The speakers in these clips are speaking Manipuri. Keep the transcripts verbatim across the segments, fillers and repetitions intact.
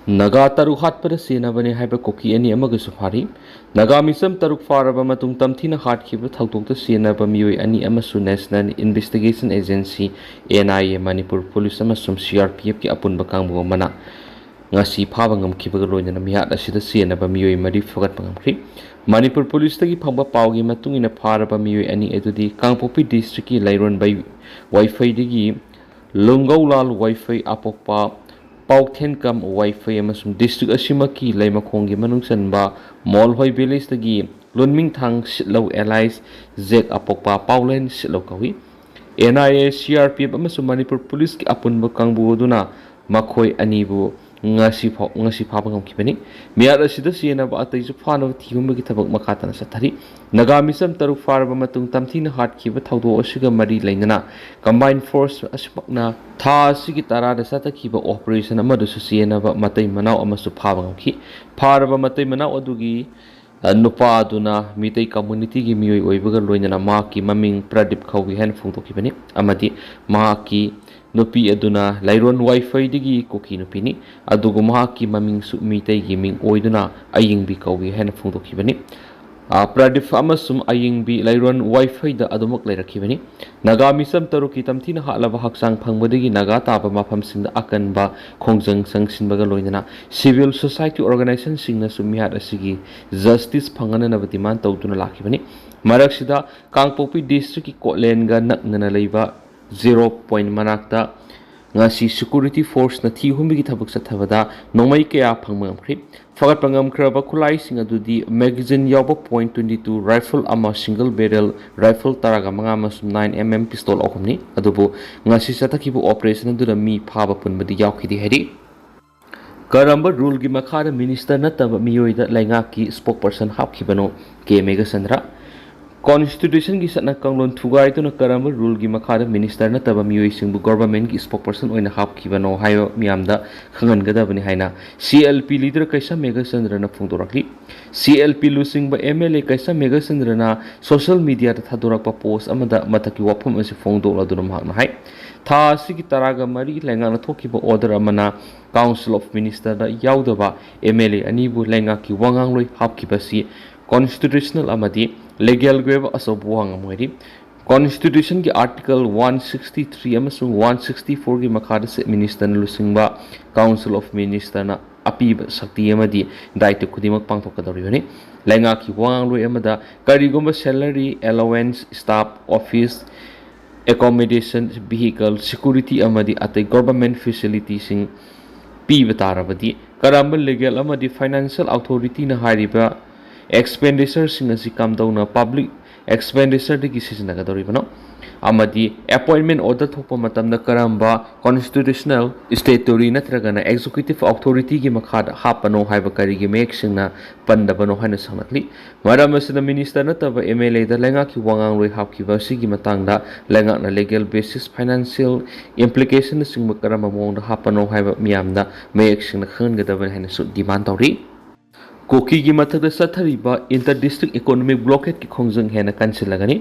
ꯅꯥꯒꯥ ꯇꯔꯨꯛ ꯍꯥꯠꯄꯗ ꯆꯦꯟꯅꯕꯅꯤ ꯍꯥꯏꯕ ꯀꯨꯀꯤ ꯑꯅꯤ ꯑꯃꯒꯁꯨ ꯐꯥꯔꯤ꯫ ꯅꯥꯒꯥ ꯃꯤꯆꯝ ꯇꯔꯨꯛ ꯐꯥꯔꯕ ꯃꯇꯨꯡ ꯇꯝꯊꯤꯅ ꯍꯥꯠꯈꯤꯕ ꯊꯧꯗꯣꯛꯇ ꯆꯦꯟꯅꯕ ꯃꯤꯑꯣꯏ ꯑꯅꯤ ꯑꯃꯁꯨ National Investigation Agency, N I A, Manipur police ꯑꯃꯁꯨꯡ C R P F ꯀꯤ ꯑꯄꯨꯟꯕ ꯀꯥꯡꯕꯨ ꯑꯃꯅ ꯉꯁꯤ ꯐꯥꯕ ꯉꯝꯈꯤꯕꯒ ꯂꯣꯏꯅꯅ ꯃꯤꯍꯥꯠ ꯑꯁꯤꯗ ꯆꯦꯟꯅꯕ ꯃꯤꯑꯣꯏ ꯃꯔꯤ ꯐꯒꯠꯄ ꯉꯝꯈ꯭ꯔꯦ꯫ ꯃꯅꯤꯄꯨꯔ ꯄꯨꯂꯤꯁꯇꯒꯤ ꯐꯪꯕ ꯄꯥꯎꯒꯤ ꯃꯇꯨꯡ ꯏꯟꯅ ꯐꯥꯔꯕ ꯃꯤꯑꯣꯏ ꯑꯅꯤ ꯑꯗꯨꯗꯤ ꯀꯥꯡꯄꯣꯛꯄꯤ ꯗꯤꯁꯇ꯭ꯔꯤꯛꯀꯤ ꯂꯩꯔꯣꯟꯕꯩ ꯋꯥꯏꯐꯩꯗꯒꯤ ꯂꯨꯡꯒꯧꯂꯥꯜ ꯋꯥꯏꯐꯩ, ꯑꯄꯣꯛꯄ ꯄꯥꯎꯊꯦꯟꯀꯝ ꯋꯥꯏꯐꯩ ꯑꯃꯁꯨꯡ ꯗꯤꯁꯇ꯭ꯔꯤꯛ ꯑꯁꯤꯃꯛꯀꯤ ꯂꯩꯃꯈꯣꯡꯒꯤ ꯃꯅꯨꯡ ꯆꯟꯕ ꯃꯣꯜꯍꯣꯏ ꯚꯤꯂꯦꯖꯇꯒꯤ ꯂꯨꯟꯃꯤꯡꯊꯥꯡ ꯁꯤꯠꯂꯧ alias ꯖꯦꯛ, ꯑꯄꯣꯛꯄ ꯄꯥꯎꯂꯦꯟ ꯁꯤꯠꯂꯧ ꯀꯧꯏ꯫ N I A, C R P F ꯑꯃꯁꯨꯡ ꯃꯅꯤꯄꯨꯔ ꯄꯨꯂꯤꯁꯀꯤ ꯑꯄꯨꯟꯕ ꯀꯥꯡꯕꯨ ꯑꯗꯨꯅ ꯃꯈꯣꯏ ꯑꯅꯤꯕꯨ ꯉꯁꯤ ꯐꯥꯎ, ꯉꯁꯤ ꯐꯥꯕ ꯉꯝꯈꯤꯕꯅꯤ꯫ ꯃꯤꯍꯥꯠ ꯑꯁꯤꯗ ꯆꯦꯟꯅꯕ ꯑꯇꯩꯁꯨ ꯐꯥꯅꯕ ꯊꯤꯍꯨꯝꯕꯒꯤ ꯊꯕꯛ ꯃꯈꯥ ꯇꯥꯅ ꯆꯠꯊꯔꯤ꯫ ꯅꯥꯒꯥ ꯃꯤꯆꯝ ꯇꯔꯨꯛ ꯐꯥꯔꯕ ꯃꯇꯨꯡ ꯇꯝꯊꯤꯅ ꯍꯥꯠꯈꯤꯕ ꯊꯧꯗꯣꯛ ꯑꯁꯤꯒ ꯃꯔꯤ ꯂꯩꯅꯅ Combined Force ꯑꯁꯤꯃꯛꯅ ꯊꯥ ꯑꯁꯤꯒꯤ ꯇꯔꯥꯗ ꯆꯠꯊꯈꯤꯕ operation ꯑꯃꯗꯁꯨ ꯆꯦꯟꯅꯕ ꯃꯇꯩ ꯃꯅꯥꯎ ꯑꯃꯁꯨ ꯐꯥꯕ ꯉꯝꯈꯤ꯫ ꯐꯥꯔꯕ ꯃꯇꯩ ꯃꯅꯥꯎ ꯑꯗꯨꯒꯤ, ꯑ, ꯅꯨꯄꯥ ꯑꯗꯨꯅ ꯃꯤꯇꯩ communityꯒꯤ ꯃꯤꯑꯣꯏ ꯑꯣꯏꯕꯒ ꯂꯣꯏꯅꯅ ꯃꯍꯥꯛꯀꯤ ꯃꯃꯤꯡ ꯄ꯭ꯔꯗꯤꯞ ꯀꯧꯏ ꯍꯥꯏꯅ ꯐꯣꯡꯗꯣꯛꯈꯤꯕꯅꯤ ꯑꯃꯗꯤ ꯃꯍꯥꯛꯀꯤ ꯅꯨꯄꯤ ꯑꯗꯨꯅ ꯂꯩꯔꯣꯟ ꯋꯥꯏꯐꯩꯗꯒꯤ ꯀꯨꯀꯤ ꯅꯨꯄꯤꯅꯤ, ꯑꯗꯨꯒ ꯃꯍꯥꯛꯀꯤ ꯃꯃꯤꯡꯁꯨ ꯃꯤꯇꯩꯒꯤ ꯃꯤꯡ ꯑꯣꯏꯗꯨꯅ ꯑꯌꯤꯡꯕꯤ ꯀꯧꯏ ꯍꯥꯏꯅ ꯐꯣꯡꯗꯣꯛꯈꯤꯕꯅꯤ꯫ ꯑ, ꯄ꯭ꯔꯗꯤꯞ ꯑꯃꯁꯨꯡ ꯑꯌꯤꯡꯕꯤ ꯂꯩꯔꯣꯟ ꯋꯥꯏꯐꯩꯗ ꯑꯗꯨꯃꯛ ꯂꯩꯔꯛꯈꯤꯕꯅꯤ꯫ ꯅꯥꯒꯥ ꯃꯤꯆꯝ ꯇꯔꯨꯛꯀꯤ ꯇꯝꯊꯤꯅ ꯍꯥꯠꯂꯕ ꯍꯛꯆꯥꯡ ꯐꯪꯕꯗꯒꯤ ꯅꯥꯒꯥ ꯇꯥꯕ ꯃꯐꯝꯁꯤꯡꯗ ꯑꯀꯟꯕ ꯈꯣꯡꯖꯪ ꯆꯪꯁꯤꯟꯕꯒ ꯂꯣꯏꯅꯅ civil society organizationꯁꯤꯡꯅꯁꯨ ꯃꯤꯍꯥꯠ ꯑꯁꯤꯒꯤ justice ꯐꯪꯍꯟꯅꯅꯕ demand ꯇꯧꯗꯨꯅ ꯂꯥꯛꯈꯤꯕꯅꯤ꯫ ꯃꯔꯛꯁꯤꯗ ꯀꯥꯡꯄꯣꯛꯄꯤ districtꯀꯤ ꯀꯣꯠꯂꯦꯟꯒ ꯅꯛꯅꯅ ꯂꯩꯕ zero point ꯃꯅꯥꯛꯇ ꯉꯁꯤ security forceꯅ ꯊꯤ ꯍꯨꯝꯕꯒꯤ ꯊꯕꯛ ꯆꯠꯊꯕꯗ ꯅꯣꯡꯃꯩ ꯀꯌꯥ ꯐꯪꯕ ꯉꯝꯈ꯭ꯔꯦ꯫ ꯐꯒꯠꯄ ꯉꯝꯈ꯭ꯔꯕ ꯈꯨꯠꯂꯥꯏꯁꯤꯡ ꯑꯗꯨꯗꯤ magazine ꯌꯥꯎꯕ point twenty two rifle ꯑꯃ, single barrel rifle ꯇꯔꯥꯒ ꯃꯉꯥ ꯑꯃꯁꯨꯡ nine M M pistol ꯑꯍꯨꯝꯅꯤ꯫ ꯑꯗꯨꯕꯨ ꯉꯁꯤ ꯆꯠꯊꯈꯤꯕ operation ꯑꯗꯨꯗ ꯃꯤ ꯐꯥꯕ ꯄꯨꯟꯕꯗꯤ ꯌꯥꯎꯈꯤꯗꯦ ꯍꯥꯏꯔꯤ꯫ ꯀꯔꯝꯕ ruleꯒꯤ ꯃꯈꯥꯗ minister ꯅꯠꯇꯕ ꯃꯤꯑꯣꯏꯗ ꯂꯩꯉꯥꯛꯀꯤ spokesperson ꯍꯥꯞꯈꯤꯕꯅꯣ? ꯀꯦ ꯃꯦꯘꯆꯟꯗ꯭ꯔ꯫ ꯀꯣꯟꯁꯇꯤꯇ꯭ꯌꯨꯁꯟꯒꯤ ꯆꯠꯅ ꯀꯥꯡꯂꯣꯟ ꯊꯨꯒꯥꯏꯗꯨꯅ ꯀꯔꯝꯕ ꯔꯨꯜꯒꯤ ꯃꯈꯥꯗ ꯃꯤꯅꯤꯁꯇꯔ ꯅꯠꯇꯕ ꯃꯤꯑꯣꯏꯁꯤꯡꯕꯨ ꯒꯣꯚꯔꯟꯃꯦꯟꯠꯀꯤ ꯁ꯭ꯄꯣꯛꯄꯔꯁꯟ ꯑꯣꯏꯅ ꯍꯥꯞꯈꯤꯕꯅꯣ ꯍꯥꯏꯕ ꯃꯤꯌꯥꯝꯗ ꯈꯪꯍꯟꯒꯗꯕꯅꯤ ꯍꯥꯏꯅ ꯁꯤ ꯑꯦꯜ ꯄꯤ ꯂꯤꯗꯔ ꯀꯩꯁꯥꯝ ꯃꯦꯘꯆꯟꯗ꯭ꯔꯅ ꯐꯣꯡꯗꯣꯔꯛꯂꯤ꯫ ꯁꯤ ꯑꯦꯜ ꯄꯤ ꯂꯨꯆꯤꯡꯕ ꯑꯦꯝ ꯑꯦꯜ ꯑꯦ ꯀꯩꯁꯥꯝ ꯃꯦꯘꯆꯟꯗ꯭ꯔꯅ ꯁꯣꯁꯤꯌꯦꯜ ꯃꯤꯗꯤꯌꯥꯗ ꯊꯥꯗꯣꯔꯛꯄ ꯄꯣꯁ꯭ꯠ ꯑꯃꯗ ꯃꯊꯛꯀꯤ ꯋꯥꯐꯝ ꯑꯁꯤ ꯐꯣꯡꯗꯣꯛꯂꯗꯨꯅ ꯃꯍꯥꯛꯅ ꯍꯥꯏ, ꯊꯥ ꯑꯁꯤꯒꯤ ꯇꯔꯥꯒ ꯃꯔꯤ ꯂꯩꯉꯥꯛꯅ ꯊꯣꯛꯈꯤꯕ ꯑꯣꯔꯗꯔ ꯑꯃꯅ ꯀꯥꯎꯟꯁꯤꯜ ꯑꯣꯐ ꯃꯤꯅꯤꯁꯇꯔꯗ ꯌꯥꯎꯗꯕ ꯑꯦꯝ ꯑꯦꯜ ꯑꯦ ꯑꯅꯤꯕꯨ ꯂꯩꯉꯥꯛꯀꯤ ꯋꯥꯉꯥꯡꯂꯣꯏ ꯍꯥꯞꯈꯤꯕꯁꯤ ꯀꯣꯟꯁꯇꯤꯇ꯭ꯌꯨꯁꯅꯦꯜ ꯑꯃꯗꯤ ꯂꯤꯒꯦꯜꯒꯤ ꯑꯣꯏꯕ ꯑꯆꯧꯕ ꯋꯥꯐꯝ ꯑꯃ ꯑꯣꯏꯔꯤ꯫ ꯀꯣꯟꯁꯇꯤꯇ꯭ꯌꯨꯁꯟꯒꯤ ꯑꯥꯔꯇꯤꯀꯜ ꯋꯥꯟ ꯁꯤꯛꯁꯇꯤ ꯊ꯭ꯔꯤ ꯑꯃꯁꯨꯡ ꯋꯥꯟ ꯁꯤꯛꯁꯇꯤ ꯐꯣꯔꯒꯤ ꯃꯈꯥꯗ ꯆꯤꯐ ꯃꯤꯅꯤꯁꯇꯔꯅ ꯂꯨꯆꯤꯡꯕ ꯀꯥꯎꯟꯁꯤꯜ ꯑꯣꯐ ꯃꯤꯅꯤꯁꯇꯔꯅ ꯑꯄꯤꯕ ꯁꯛꯇꯤ ꯑꯃꯗꯤ ꯗꯥꯌꯤꯠꯇ ꯈꯨꯗꯤꯡꯃꯛ ꯄꯥꯡꯊꯣꯛꯀꯗꯧꯔꯤꯕꯅꯤ꯫ ꯂꯩꯉꯥꯛꯀꯤ ꯋꯥꯉꯥꯡꯂꯣꯏ ꯑꯃꯗ ꯀꯔꯤꯒꯨꯝꯕ salary, allowance, staff, office accommodation, vehicle, security ꯑꯃꯗꯤ ꯑꯇꯩ ꯒꯣꯚꯔꯟꯃꯦꯟꯠ ꯐꯦꯁꯤꯂꯤꯇꯤꯁꯤꯡ ꯄꯤꯕ ꯇꯥꯔꯕꯗꯤ, ꯀꯔꯝꯕ ꯂꯤꯒꯦꯜ ꯑꯃꯗꯤ ꯐꯥꯏꯅꯥꯟꯁꯤꯌꯦꯜ ꯑꯣꯊꯣꯔꯤꯇꯤꯅ ꯍꯥꯏꯔꯤꯕ ꯑꯦꯛꯁꯄꯦꯟꯗꯤꯆꯔꯁꯤꯡ ꯑꯁꯤ ꯀꯝꯗꯧꯅ ꯄꯕ꯭ꯂꯤꯛ ꯑꯦꯛꯁꯄꯦꯟꯗꯤꯆꯔꯗꯒꯤ ꯁꯤꯖꯤꯟꯅꯒꯗꯧꯔꯤꯕꯅꯣ? ꯑꯃꯗꯤ ꯑꯦꯄꯣꯏꯟꯃꯦꯟꯠ ꯑꯣꯔꯗꯔ ꯊꯣꯛꯄ ꯃꯇꯝꯗ ꯀꯔꯝꯕ ꯀꯣꯟꯁꯇꯤꯇ꯭ꯌꯨꯁꯅꯦꯜ, ꯁ꯭ꯇꯦꯇꯨꯇꯣꯔꯤ ꯅꯠꯇ꯭ꯔꯒꯅ ꯑꯦꯛꯖꯤꯀ꯭ꯌꯨꯇꯤꯚ ꯑꯣꯊꯣꯔꯤꯇꯤꯒꯤ ꯃꯈꯥꯗ ꯍꯥꯞꯄꯅꯣ ꯍꯥꯏꯕ ꯀꯔꯤꯒꯤ ꯃꯌꯦꯛ ꯁꯦꯡꯅ ꯄꯟꯗꯕꯅꯣ ꯍꯥꯏꯅ ꯁꯪꯂꯛꯂꯤ꯫ ꯃꯔꯝ ꯑꯁꯤꯅ ꯃꯤꯅꯤꯁꯇꯔ ꯅꯠꯇꯕ ꯑꯦꯝ ꯑꯦꯜ ꯑꯦꯗ ꯂꯩꯉꯥꯛꯀꯤ ꯋꯥꯉꯥꯡꯂꯣꯏ ꯍꯥꯞꯈꯤꯕ ꯑꯁꯤꯒꯤ ꯃꯇꯥꯡꯗ ꯂꯩꯉꯥꯛꯅ ꯂꯤꯒꯦꯜ ꯕꯦꯁꯤꯁ, ꯐꯥꯏꯅꯥꯟꯁꯤꯌꯦꯜ ꯏꯝꯄ꯭ꯂꯤꯀꯦꯁꯟꯅꯆꯤꯡꯕ ꯀꯔꯝꯕ ꯃꯑꯣꯡꯗ ꯍꯥꯞꯄꯅꯣ ꯍꯥꯏꯕ ꯃꯤꯌꯥꯝꯗ ꯃꯌꯦꯛ ꯁꯦꯡꯅ ꯈꯪꯍꯟꯒꯗꯕꯅꯤ ꯍꯥꯏꯅꯁꯨ ꯗꯤꯃꯥꯟ ꯇꯧꯔꯤ꯫ ꯀꯨꯀꯤꯒꯤ ꯃꯊꯛꯇ ꯆꯠꯊꯔꯤꯕ ꯏꯟꯇꯔ ꯗꯤꯁꯇ꯭ꯔꯤꯛ ꯏꯀꯣꯅꯣꯃꯤꯛ ꯕ꯭ꯂꯣꯀꯦꯗꯀꯤ ꯈꯣꯡꯖꯪ ꯍꯦꯟꯅ ꯀꯟꯁꯤꯜꯂꯒꯅꯤ꯫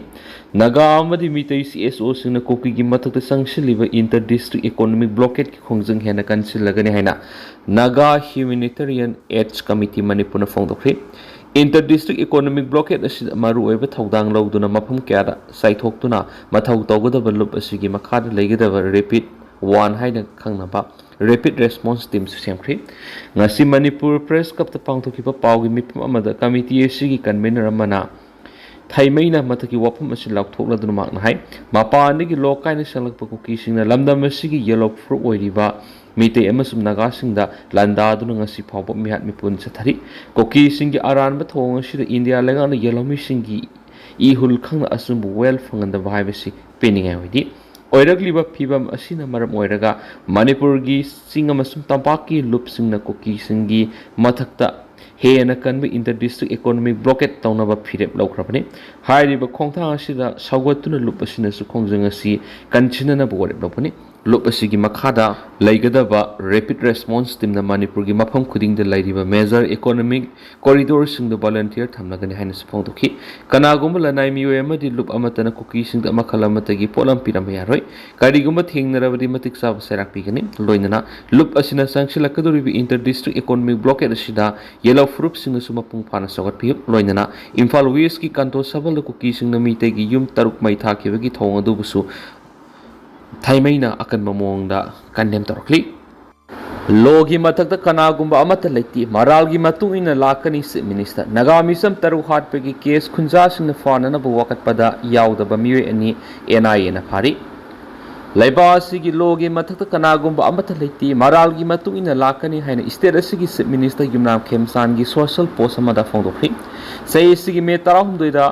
ꯅꯥꯒꯥ ꯑꯃꯗꯤ ꯃꯤꯇꯩ ꯁꯤ ꯑꯦꯁ ꯑꯣꯁꯤꯡꯅ ꯀꯨꯀꯤꯒꯤ ꯃꯊꯛꯇ ꯆꯪꯁꯤꯜꯂꯤꯕ ꯏꯟꯇꯔ ꯗꯤꯁꯇ꯭ꯔꯤꯛ ꯏꯀꯣꯅꯣꯃꯤꯛ ꯕ꯭ꯂꯣꯀꯦꯗꯀꯤ ꯈꯣꯡꯖꯪ ꯍꯦꯟꯅ ꯀꯟꯁꯤꯜꯂꯒꯅꯤ ꯍꯥꯏꯅ ꯅꯥꯒꯥ ꯍ꯭ꯌꯨꯃꯦꯅꯤꯇꯦꯔꯤꯌꯟ ꯑꯦꯗꯁ ꯀꯃꯤꯇꯤ ꯃꯅꯤꯄꯨꯔꯅ ꯐꯣꯡꯗꯣꯛꯈ꯭ꯔꯤ꯫ ꯏꯟꯇꯔ ꯗꯤꯁꯇ꯭ꯔꯤꯛ ꯏꯀꯣꯅꯣꯃꯤꯛ ꯕ꯭ꯂꯣꯀꯦꯗ ꯑꯁꯤꯗ ꯃꯔꯨꯑꯣꯏꯕ ꯊꯧꯗꯥꯡ ꯂꯧꯗꯨꯅ ꯃꯐꯝ ꯀꯌꯥꯗ ꯆꯥꯏꯊꯣꯛꯇꯨꯅ ꯃꯊꯧ ꯇꯧꯒꯗꯕ ꯂꯨꯞ ꯑꯁꯤꯒꯤ ꯃꯈꯥꯗ ꯂꯩꯒꯗꯕ ꯔꯦꯄꯤꯗ ꯋꯥꯟ ꯍꯥꯏꯅ ꯈꯪꯅꯕ ꯔꯦꯄꯤꯗ ꯔꯦꯁꯄꯣꯟꯁ ꯇꯤꯝꯁꯨ ꯁꯦꯝꯈ꯭ꯔꯤ꯫ ꯉꯁꯤ ꯃꯅꯤꯄꯨꯔ ꯄ꯭ꯔꯦꯁ ꯀ꯭ꯂꯕꯇ ꯄꯥꯡꯊꯣꯛꯈꯤꯕ ꯄꯥꯎꯒꯤ ꯃꯤꯐꯝ ꯑꯃꯗ ꯀꯃꯤꯇꯤ ꯑꯁꯤꯒꯤ ꯀꯟꯚꯦꯅꯔ ꯑꯃꯅ ꯊꯩꯃꯩꯅ ꯃꯊꯛꯀꯤ ꯋꯥꯐꯝ ꯑꯁꯤ ꯂꯥꯎꯊꯣꯛꯂꯗꯨꯅ ꯃꯍꯥꯛꯅ ꯍꯥꯏ, ꯃꯄꯥꯟꯗꯒꯤ ꯂꯣꯛ ꯀꯥꯏꯅ ꯆꯪꯂꯛꯄ ꯀꯨꯀꯤꯁꯤꯡꯅ ꯂꯝꯗꯝ ꯑꯁꯤꯒꯤ ꯌꯦꯂꯣ ꯐꯨꯔꯨꯞ ꯑꯣꯏꯔꯤꯕ ꯃꯤꯇꯩ ꯑꯃꯁꯨꯡ ꯅꯥꯒꯥꯁꯤꯡꯗ ꯂꯥꯟꯗꯥꯗꯨꯅ ꯉꯁꯤ ꯐꯥꯎꯕ ꯃꯤꯍꯥꯠ ꯃꯤꯄꯨꯟ ꯆꯠꯊꯔꯤ꯫ ꯀꯨꯀꯤꯁꯤꯡꯒꯤ ꯑꯔꯥꯟꯕ ꯊꯧꯑꯣꯡ ꯑꯁꯤꯗ ꯏꯟꯗꯤꯌꯥ ꯂꯩꯉꯥꯛꯅ ꯌꯦꯜꯍꯧꯃꯤꯁꯤꯡꯒꯤ ꯏꯍꯨꯜ ꯈꯪꯅ ꯑꯆꯨꯝꯕ ꯋꯥꯌꯦꯜ ꯐꯪꯍꯟꯗꯕ ꯍꯥꯏꯕꯁꯤ ꯄꯦꯟꯅꯤꯡꯉꯥꯏ ꯑꯣꯏꯗꯦ꯫ ꯑꯣꯏꯔꯛꯂꯤꯕ ꯐꯤꯚꯝ ꯑꯁꯤꯅ ꯃꯔꯝ ꯑꯣꯏꯔꯒ ꯃꯅꯤꯄꯨꯔꯒꯤ ꯆꯤꯡ ꯑꯃꯁꯨꯡ ꯇꯝꯄꯥꯛꯀꯤ ꯂꯨꯞꯁꯤꯡꯅ ꯀꯨꯀꯤꯁꯤꯡꯒꯤ ꯃꯊꯛꯇ ꯍꯦꯟꯅ ꯀꯟꯕ inter district economic blockade ꯇꯧꯅꯕ ꯐꯤꯔꯦꯞ ꯂꯧꯈ꯭ꯔꯕꯅꯤ꯫ ꯍꯥꯏꯔꯤꯕ ꯈꯣꯡꯊꯥꯡ ꯑꯁꯤꯗ ꯁꯧꯒꯠꯇꯨꯅ ꯂꯨꯞ ꯑꯁꯤꯅꯁꯨ ꯈꯣꯡꯖꯪ ꯑꯁꯤ ꯀꯟꯁꯤꯟꯅꯅꯕ ꯋꯥꯔꯦꯞ ꯂꯧꯕꯅꯤ꯫ ꯂꯨꯞ ꯑꯁꯤꯒꯤ ꯃꯈꯥꯗ ꯂꯩꯒꯗꯕ rapid response teamꯅ ꯃꯅꯤꯄꯨꯔꯒꯤ ꯃꯐꯝ ꯈꯨꯗꯤꯡꯗ ꯂꯩꯔꯤꯕ major economic corridorꯁꯤꯡꯗ volunteer ꯊꯝꯂꯒꯅꯤ ꯍꯥꯏꯅꯁꯨ ꯐꯣꯡꯗꯣꯛꯈꯤ꯫ ꯀꯅꯥꯒꯨꯝꯕ ꯂꯅꯥꯏ ꯃꯤꯑꯣꯏ ꯑꯃꯗꯤ ꯂꯨꯞ ꯑꯃꯠꯇꯅ ꯀꯨꯀꯤꯁꯤꯡꯗ ꯃꯈꯜ ꯑꯃꯠꯇꯒꯤ ꯄꯣꯠꯂꯝ ꯄꯤꯔꯝꯕ ꯌꯥꯔꯣꯏ꯫ ꯀꯔꯤꯒꯨꯝꯕ ꯊꯦꯡꯅꯔꯕꯗꯤ ꯃꯇꯤꯛ ꯆꯥꯕ ꯆꯩꯔꯥꯛ ꯄꯤꯒꯅꯤ꯫ ꯂꯣꯏꯅꯅ ꯂꯨꯞ ꯑꯁꯤꯅ ꯆꯪꯁꯤꯜꯂꯛꯀꯗꯧꯔꯤꯕ inter district economic blockade ꯑꯁꯤꯗ ꯌꯦꯜꯍꯧ ꯐꯨꯔꯨꯞꯁꯤꯡꯅꯁꯨ ꯃꯄꯨꯡ ꯐꯥꯅ ꯁꯧꯒꯠꯄꯤꯌꯨ꯫ ꯂꯣꯏꯅꯅ ꯏꯝꯐꯥꯜ Westꯀꯤ ꯀꯟꯇꯣ ꯁꯕꯜꯗ ꯀꯨꯀꯤꯁꯤꯡꯅ ꯃꯤꯇꯩꯒꯤ ꯌꯨꯝ ꯇꯔꯨꯛ ꯃꯩ ꯊꯥꯈꯤꯕꯒꯤ ꯊꯧꯑꯣꯡ ꯑꯗꯨꯕꯨꯁꯨ ꯊꯥꯏꯃꯩꯅ ꯑꯀꯟꯕ ꯃꯑꯣꯡꯗ condemn ꯇꯧꯔꯛꯂꯤ꯫ Lawꯒꯤ ꯃꯊꯛꯇ ꯀꯅꯥꯒꯨꯝꯕ ꯑꯃꯠꯇ ꯂꯩꯇꯦ, ꯃꯔꯥꯜꯒꯤ ꯃꯇꯨꯡ ꯏꯟꯅ ꯂꯥꯛꯀꯅꯤ꯫ Chief Minister꯫ ꯅꯥꯒꯥ ꯃꯤꯆꯝ ꯇꯔꯨꯛ ꯍꯥꯠꯄꯒꯤ case ꯈꯨꯟꯖꯥꯁꯤꯡꯅ ꯐꯥꯅꯅꯕ ꯋꯥꯀꯠꯄꯗ ꯌꯥꯎꯗꯕ ꯃꯤꯑꯣꯏ ꯑꯅꯤ NIAꯅ ꯐꯥꯔꯤ꯫ ꯂꯩꯕꯥꯛ ꯑꯁꯤꯒꯤ lawꯒꯤ ꯃꯊꯛꯇ ꯀꯅꯥꯒꯨꯝꯕ ꯑꯃꯠꯇ ꯂꯩꯇꯦ, ꯃꯔꯥꯜꯒꯤ ꯃꯇꯨꯡ ꯏꯟꯅ ꯂꯥꯛꯀꯅꯤ ꯍꯥꯏꯅ state ꯑꯁꯤꯒꯤ Chief Minister ꯌꯨꯝꯅꯥꯝ ꯈꯦꯝꯆꯥꯟꯒꯤ social post ꯑꯃꯗ ꯐꯣꯡꯗꯣꯛꯈꯤ꯫ ꯆꯍꯤ ꯑꯁꯤꯒꯤ May ꯇꯔꯥꯍꯨꯝꯗꯣꯏꯗ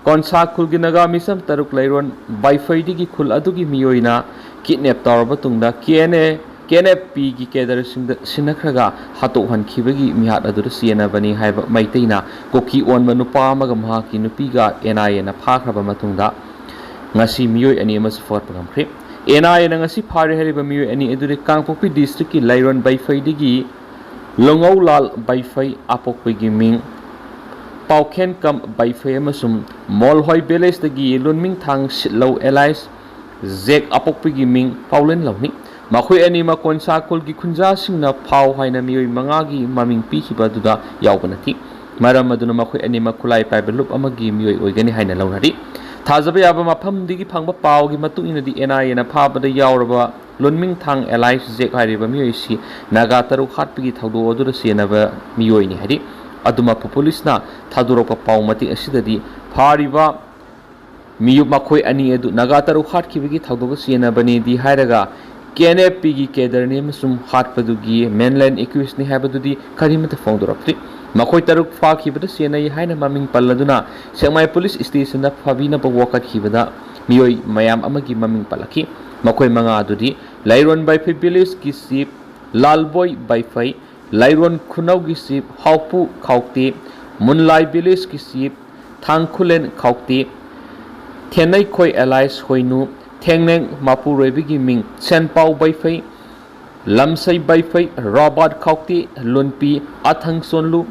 ꯀꯣꯟꯁꯥ ꯈꯨꯜꯒꯤ ꯅꯥꯒꯥ ꯃꯤꯆꯝ ꯇꯔꯨꯛ ꯂꯩꯔꯣꯟ ꯕꯥꯏꯐꯩꯗꯒꯤ ꯈꯨꯜ ꯑꯗꯨꯒꯤ ꯃꯤꯑꯣꯏꯅ kidnap ꯇꯧꯔꯕ ꯇꯨꯡꯗ KNA, KNFPꯒꯤ cadreꯁꯤꯡꯗ ꯁꯤꯟꯅꯈ꯭ꯔꯒ ꯍꯥꯠꯇꯣꯛꯍꯟꯈꯤꯕꯒꯤ ꯃꯤꯍꯥꯠ ꯑꯗꯨꯗ ꯆꯦꯟꯅꯕꯅꯤ ꯍꯥꯏꯕ ꯃꯩꯇꯩꯅ ꯀꯨꯀꯤ ꯑꯣꯟꯕ ꯅꯨꯄꯥ ꯑꯃꯒ ꯃꯍꯥꯛꯀꯤ ꯅꯨꯄꯤꯒ NIAꯅ ꯐꯥꯈ꯭ꯔꯕ ꯃꯇꯨꯡꯗ ꯉꯁꯤ ꯃꯤꯑꯣꯏ ꯑꯅꯤ ꯑꯃꯁꯨ ꯐꯒꯠꯄ ꯉꯝꯈ꯭ꯔꯦ꯫ NIAꯅ ꯉꯁꯤ ꯐꯥꯔꯦ ꯍꯥꯏꯔꯤꯕ ꯃꯤꯑꯣꯏ ꯑꯅꯤ ꯑꯗꯨꯗꯤ ꯀꯥꯡꯄꯣꯛꯄꯤ districtꯀꯤ ꯂꯩꯔꯣꯟ ꯕꯥꯏꯐꯩꯗꯒꯤ ꯂꯣꯡꯉꯧꯂꯥꯜ ꯕꯥꯏꯐꯩ ꯑꯄꯣꯛꯄꯒꯤ ꯃꯤꯡ ꯄꯥꯎꯈꯦꯟꯀꯝ ꯕꯥꯏꯐꯩ ꯑꯃꯁꯨꯡ ꯃꯣꯜꯍꯣꯏ villageꯇꯒꯤ ꯂꯨꯟꯃꯤꯡꯊꯥꯡ ꯁꯤꯠꯂꯧ alias ꯖꯦꯛ ꯑꯄꯣꯛꯄꯒꯤ ꯃꯤꯡ ꯄꯥꯎꯂꯦꯟ ꯂꯧꯅꯤ꯫ ꯃꯈꯣꯏ ꯑꯅꯤꯃꯛ ꯀꯣꯟꯁꯥ ꯈꯨꯜꯒꯤ ꯈꯨꯟꯖꯥꯁꯤꯡꯅ ꯐꯥꯎ ꯍꯥꯏꯅ ꯃꯤꯑꯣꯏ ꯃꯉꯥꯒꯤ ꯃꯃꯤꯡ ꯄꯤꯈꯤꯕ ꯑꯗꯨꯗ ꯌꯥꯎꯕ ꯅꯠꯇꯦ꯫ ꯃꯔꯝ ꯑꯗꯨꯅ ꯃꯈꯣꯏ ꯑꯅꯤꯃꯛ ꯈꯨꯠꯂꯥꯏ ꯄꯥꯏꯕ ꯂꯨꯞ ꯑꯃꯒꯤ ꯃꯤꯑꯣꯏ ꯑꯣꯏꯒꯅꯤ ꯍꯥꯏꯅ ꯂꯧꯅꯔꯤ꯫ ꯊꯥꯖꯕ ꯌꯥꯕ ꯃꯐꯝꯗꯒꯤ ꯐꯪꯕ ꯄꯥꯎꯒꯤ ꯃꯇꯨꯡ ꯏꯟꯅꯗꯤ NIAꯅ ꯐꯥꯕꯗ ꯌꯥꯎꯔꯕ ꯂꯨꯟꯃꯤꯡꯊꯥꯡ alias ꯖꯦꯛ ꯍꯥꯏꯔꯤꯕ ꯃꯤꯑꯣꯏ ꯑꯁꯤ ꯅꯥꯒꯥ ꯇꯔꯨꯛ ꯍꯥꯠꯄꯒꯤ ꯊꯧꯗꯣꯛ ꯑꯗꯨꯗ ꯆꯦꯟꯅꯕ ꯃꯤꯑꯣꯏꯅꯤ ꯍꯥꯏꯔꯤ꯫ ꯑꯗꯨꯃꯛꯄꯨ ꯄꯨꯂꯤꯁꯅ ꯊꯥꯗꯣꯔꯛꯄ ꯄꯥꯎ ꯃꯇꯤꯛ ꯑꯁꯤꯗꯗꯤ ꯐꯥꯔꯤꯕ ꯃꯤꯑꯣꯏ ꯃꯈꯣꯏ ꯑꯅꯤ ꯑꯗꯨ ꯅꯥꯒꯥ ꯇꯔꯨꯛ ꯍꯥꯠꯈꯤꯕꯒꯤ ꯊꯧꯗꯣꯛꯇ ꯆꯦꯟꯅꯕꯅꯤꯗꯤ ꯍꯥꯏꯔꯒ KNFPꯒꯤ cadreꯅꯤ ꯑꯃꯁꯨꯡ ꯍꯥꯠꯄꯗꯨꯒꯤ mainland accusedꯅꯤ ꯍꯥꯏꯕꯗꯨꯗꯤ ꯀꯔꯤꯃꯠꯇ ꯐꯣꯡꯗꯣꯔꯛꯇ꯭ꯔꯤ꯫ ꯃꯈꯣꯏ ꯇꯔꯨꯛ ꯐꯥꯈꯤꯕꯗ ꯆꯦꯟꯅꯩ ꯍꯥꯏꯅ ꯃꯃꯤꯡ ꯄꯜꯂꯗꯨꯅ ꯁꯦꯛꯃꯥꯏ police stationꯗ ꯐꯥꯕꯤꯅꯕ ꯋꯥꯀꯠꯈꯤꯕꯗ ꯃꯤꯑꯣꯏ ꯃꯌꯥꯝ ꯑꯃꯒꯤ ꯃꯃꯤꯡ ꯄꯜꯂꯛꯈꯤ꯫ ꯃꯈꯣꯏ ꯃꯉꯥ ꯑꯗꯨꯗꯤ ꯂꯩꯔꯣꯟ ꯕꯥꯏꯐꯩ villageꯀꯤ chief ꯂꯥꯜꯕꯣꯏ ꯕꯥꯏꯐꯩ, ꯂꯥꯏꯔꯣꯟ ꯈꯨꯅꯧꯒꯤ ꯆꯤꯐ ꯍꯥꯎꯄꯨ ꯈꯥꯎꯇꯦ, ꯃꯨꯟꯂꯥꯏ ꯚꯤꯂꯦꯖꯀꯤ ꯆꯤꯐ ꯊꯥꯡꯈꯨꯂꯦꯟ ꯈꯥꯎꯇꯦ, ꯊꯦꯟꯅꯩꯈꯣꯏ ꯑꯦꯂꯥꯏꯁ ꯍꯣꯏꯅꯨ, ꯊꯦꯡꯅꯦꯡ ꯃꯄꯨꯔꯣꯏꯕꯒꯤ ꯃꯤꯡ ꯁꯦꯟꯄꯥꯎ ꯕꯩꯐꯩ, ꯂꯝꯁꯩ ꯕꯩꯐꯩ, ꯔꯣꯕꯥꯔꯠ ꯈꯥꯎꯇꯦ, ꯂꯨꯟꯄꯤ ꯑꯊꯪ ꯁꯣꯟꯂꯨ,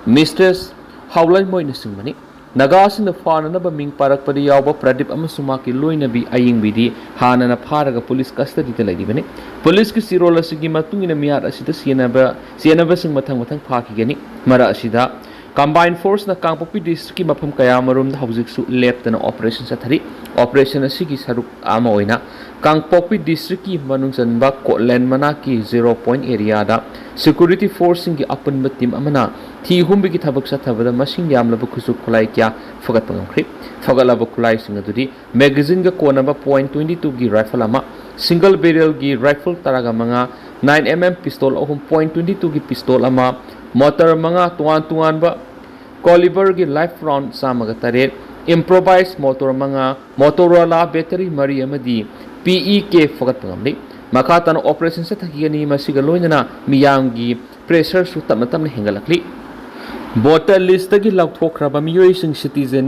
ꯃꯤꯁꯇ꯭ꯔꯦꯁ ꯍꯥꯎꯂꯩꯃꯣꯏꯅꯆꯤꯡꯕꯅꯤ꯫ ꯅꯥꯒꯥꯁꯤꯡꯅ ꯐꯥꯅꯅꯕ ꯃꯤꯡ ꯄꯥꯔꯛꯄꯗ ꯌꯥꯎꯕ ꯄ꯭ꯔꯗꯤꯞ ꯑꯃꯁꯨꯡ ꯃꯍꯥꯛꯀꯤ ꯂꯣꯏꯅꯕꯤ ꯑꯌꯤꯡꯕꯤꯗꯤ ꯍꯥꯟꯅꯅ ꯐꯥꯔꯒ ꯄꯨꯂꯤꯁ ꯀꯁꯇꯗꯤꯗ ꯂꯩꯔꯤꯕꯅꯤ꯫ ꯄꯨꯂꯤꯁꯀꯤ ꯆꯦꯔꯣꯜ ꯑꯁꯤꯒꯤ ꯃꯇꯨꯡ ꯏꯟꯅ ꯃꯤꯍꯥꯠ ꯑꯁꯤꯗ ꯆꯦꯟꯅꯕ, ꯆꯦꯟꯅꯕꯁꯤꯡ ꯃꯊꯪ ꯃꯊꯪ ꯐꯥꯈꯤꯒꯅꯤ꯫ ꯃꯔꯛ ꯑꯁꯤꯗ ꯀꯝꯕꯥꯏꯟ ꯐꯣꯔꯁꯅ ꯀꯥꯡꯄꯣꯛꯄꯤ ꯗꯤꯁꯇ꯭ꯔꯤꯛꯀꯤ ꯃꯐꯝ ꯀꯌꯥ ꯑꯃꯔꯣꯝꯗ ꯍꯧꯖꯤꯛꯁꯨ ꯂꯦꯞꯇꯅ ꯑꯣꯄꯔꯦꯁꯟ ꯆꯠꯊꯔꯤ꯫ ꯑꯣꯄꯔꯦꯁꯟ ꯑꯁꯤꯒꯤ ꯁꯔꯨꯛ ꯑꯃ ꯑꯣꯏꯅ ꯀꯥꯡꯄꯣꯛꯄꯤ ꯗꯤꯁꯇ꯭ꯔꯤꯛꯀꯤ ꯃꯅꯨꯡ ꯆꯟꯕ ꯀꯣꯠꯂꯦꯟ ꯃꯅꯥꯛꯀꯤ ꯖꯦꯔꯣ ꯄꯣꯏꯟꯠ ꯑꯦꯔꯤꯌꯥꯗ ꯁꯦꯀ꯭ꯌꯨꯔꯤꯇꯤ ꯐꯣꯔꯁꯁꯤꯡꯒꯤ ꯑꯄꯨꯟꯕ ꯇꯤꯝ ꯑꯃꯅ ꯊꯤ ꯍꯨꯝꯕꯒꯤ ꯊꯕꯛ ꯆꯠꯊꯕꯗ ꯃꯁꯤꯡ ꯌꯥꯝꯂꯕ ꯈꯨꯠꯁꯨ ꯈꯨꯠꯂꯥꯏ ꯀꯌꯥ ꯐꯒꯠꯄ ꯉꯝꯈ꯭ꯔꯦ꯫ ꯐꯒꯠꯂꯕ ꯈꯨꯠꯂꯥꯏꯁꯤꯡ ꯑꯗꯨꯗꯤ ꯃꯦꯒꯥꯖꯤꯟꯒ ꯀꯣꯟꯅꯕ ꯄꯣꯏꯟꯠ ꯇ꯭ꯋꯦꯟꯇꯤ ꯇꯨꯒꯤ ꯔꯥꯏꯐꯜ ꯑꯃ, ꯁꯤꯡꯒꯜ ꯕꯦꯔꯦꯜꯒꯤ ꯔꯥꯏꯐꯜ ꯇꯔꯥꯒ ꯃꯉꯥ, ꯅꯥꯏꯟ ꯑꯦꯝ ꯑꯦꯝ ꯄꯤꯁꯇꯣꯜ ꯑꯍꯨꯝ, ꯄꯣꯏꯟꯠ ꯇ꯭ꯋꯦꯟꯇꯤ ꯇꯨꯒꯤ ꯄꯤꯁꯇꯣꯜ ꯑꯃ, ꯃꯣꯇꯔ ꯃꯉꯥ, ꯇꯣꯉꯥꯟ ꯇꯣꯉꯥꯟꯕ ꯀꯣꯂꯤꯕꯔꯒꯤ ꯂꯥꯏꯐ ꯔꯥꯎꯟ ꯆꯥꯝꯃꯒ ꯇꯔꯦꯠ, ꯏꯝꯄ꯭ꯔꯣꯚꯥꯏꯁ ꯃꯣꯇꯣꯔ ꯃꯉꯥ, ꯃꯣꯇꯣꯔꯣꯂꯥ ꯕꯦꯇꯔꯤ ꯃꯔꯤ ꯑꯃꯗꯤ ꯄꯤ ꯏ ꯀꯦ ꯐꯒꯠꯄ ꯉꯝꯂꯤ꯫ ꯃꯈꯥ ꯇꯥꯅ ꯑꯣꯄꯔꯦꯁꯟ ꯆꯠꯊꯈꯤꯒꯅꯤ꯫ ꯃꯁꯤꯒ ꯂꯣꯏꯅꯅ ꯃꯤꯌꯥꯝꯒꯤ ꯄ꯭ꯔꯦꯁꯔꯁꯨ ꯇꯞꯅ ꯇꯞꯅ ꯍꯦꯟꯒꯠꯂꯛꯂꯤ꯫ ꯚꯣꯇꯔ ꯂꯤꯁꯇꯒꯤ ꯂꯧꯊꯣꯛꯈ꯭ꯔꯕ ꯃꯤꯑꯣꯏꯁꯤꯡ ꯁꯤꯇꯤꯖꯦꯟ